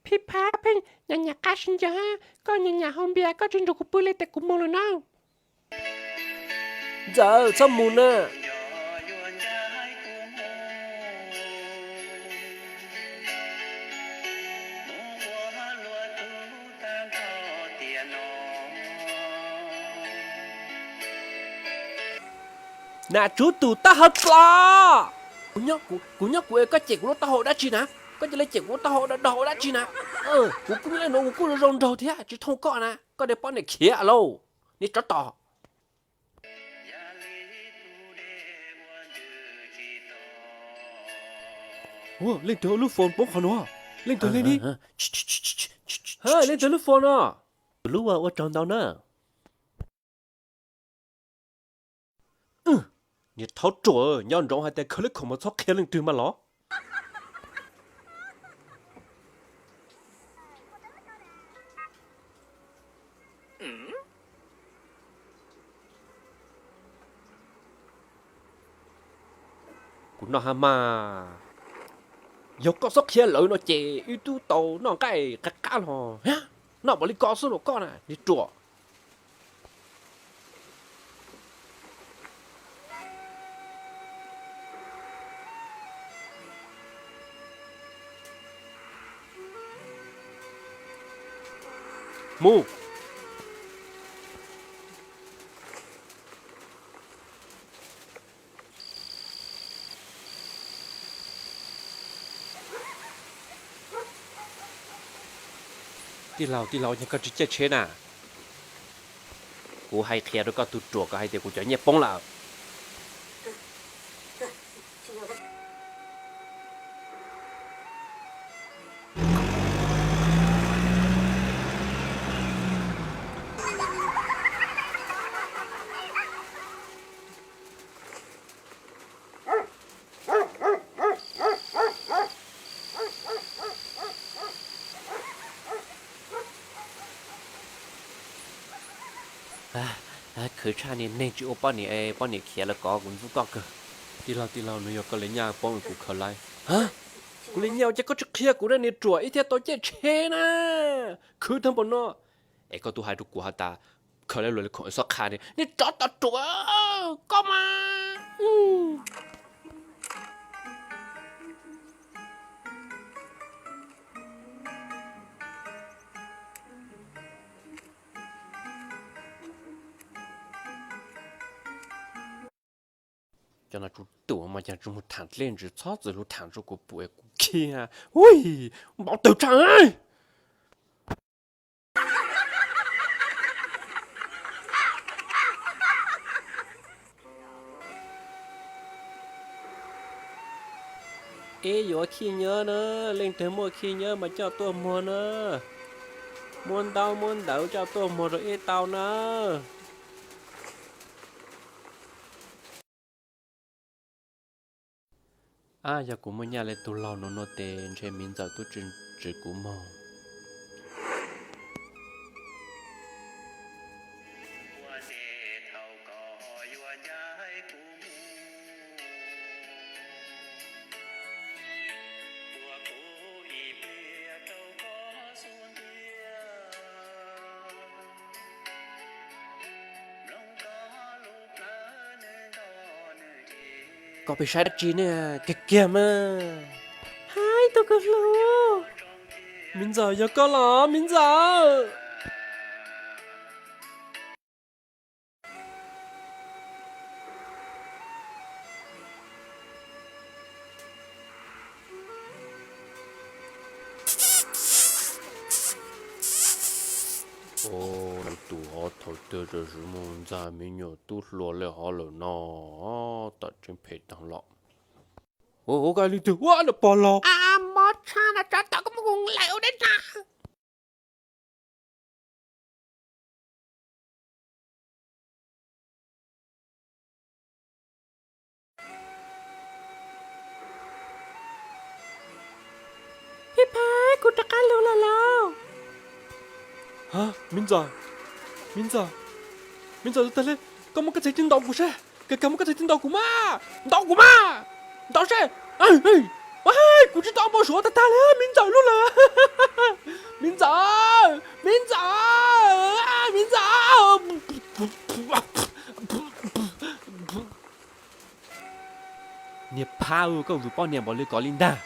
Phij Phab, pheej nyam nyam qab sib ncaws hab, koj nyam nyam haus npias, koj tsis nrug kuv pw li tes kuv mus lawm na. Ntxawm, txhob mus na. Nam Tsuv tus taub hau dlom. Kuv nyob kuv es koj cem kuv lub taub hau dab tsi na? Koj cia li cem kuv lub taub hau dog dog ua dab tsi na? Kuv kuj nyob li nuav kuv kuj zoo zoo nraug thiab tsis thooj koj na. Koj de pob niam khiav lauj, niag tsov tom. Ua, leej twg lub phone poob qhov nuav? Leej twg li ni? Leej twg lub phone no? Tus lub ua ua tsaug ntau na. Niag thaub ruam, nco ntsoov hais tias khaws lub khoom mas txhob qhia leej twg mas los. Kuv noj hab mas. Yog koj txhob qhia lawv no ces wb tub tau noj nqaij qab qab los. Noj npaum li ko xwb los koj na, niag ruam. Mus. Tij laug, tij laug, ua cas koj tsis caij tsheb na? Kuv hais qhia rau koj tus ruam, koj hais tias kuv cov nyiaj poob lawm. Khwv tshaj, niag neeg tsis ua poj niam, poj niam khiav lawm kov kuv ntxub koj kawg. Tij laug, tij laug, nws yog koj li nyaj poob kuv khaws lawm. Kuv li nyaj ua cas koj tsis qhia kuv ne, niag ruam, ib thiaj tau caij tsheb na. Khwv tag npaum no. Es koj twb hais rau kuv has tas khaws lawm los li khoom, xob qha ni, niag tsov tom ruam, koj mas. Cov no tsuj tuam mas cas tsis mus tham dlej ntsis, txhob txwm lug tham rau kuv pum es kuv khiav. Ui, npaum twg tshaj. Ib yuav khib nyiab na, leej twg muaj khib nyiab mas coj tuaj muag na. Muab ntaub muab ntawv coj tuaj muag rau ib tau na. Ab, yog kuv muaj nyaj li tus laug no no tes ntshe miv ntxawm twb tsis tsim kuv moog. Koj pheej saib dab tsi ne, kiag kiag mas. Hais tus kws hlub. Miv ntxawm, yog koj los miv ntxawm. Ua, lawv tus hov thaum twg tam sim mus ntxag me nyuam tub hluas li hov lawm no, tom tseeb phem taag los. Ua, ua koj li twg ua lawm pog los. Mob tshaj, no tsov tom koj muab kuv nqlaim ua dab tsi. Phij Phab, kuv rov qab lug lawm lauj. Miv ntxawm, miv ntxawm, miv ntxawm, tag li, koj muab koj txhais tes ntaus kuv seb, kag kag muab koj txhais tes ntaus kuv mas, ntaus kuv mas, ntaus seb. Kuv tsis tau muaj suav tag tag li, me ntxawm lub lawm. Me ntxawm, me ntxawm, me ntxawm. Niag phab, koj vwm poj niam npaum li ko li ntag.